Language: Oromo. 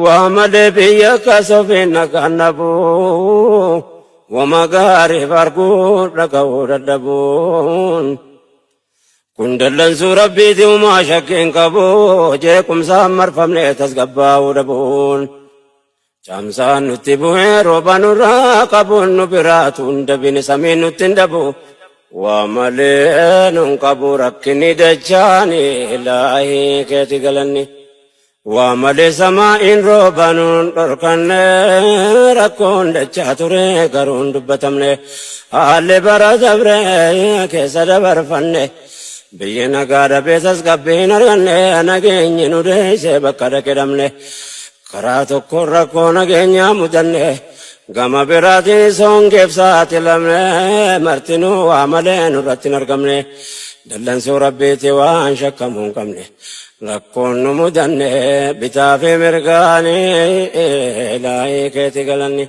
Waa malee biyya kasofiin nagaan dhabuu, wama gaariif arguu dhaga'uu dadhabuun. Kun dallansuu Rabbiiti umaa shakkiin qabu, jeequmsaan marfamne tasgabbaa'uu dhabuun. Caamsaan nutti bu'ee rooba nurraa qabuun nu biraatu hin dabine samiin nutti hin dhabu. Waa malee nun qabu rakkinni dachaani ilaahii keeti galanni. Waa malee samaa'iin rooba nun dhorkanne rakkoon dachaa ture garuu hin dubbatamne. Haalli bara dabre keessa dabarfanne biyyi nagaa dhabee tasgabbii hin arganne nageenyi nu deessee bakka dhaqe dhabne. Karaa tokkoon rakkoo nageenyaa mudanne gama biraatiin hongeef saaxilamne martinuu waa malee nurratti hin argamne dallansuu Rabbiiti waan shakkamuu hin qabne rakkoon nu mudanne bitaa fi mirgaanii ilaahii keeti galanni.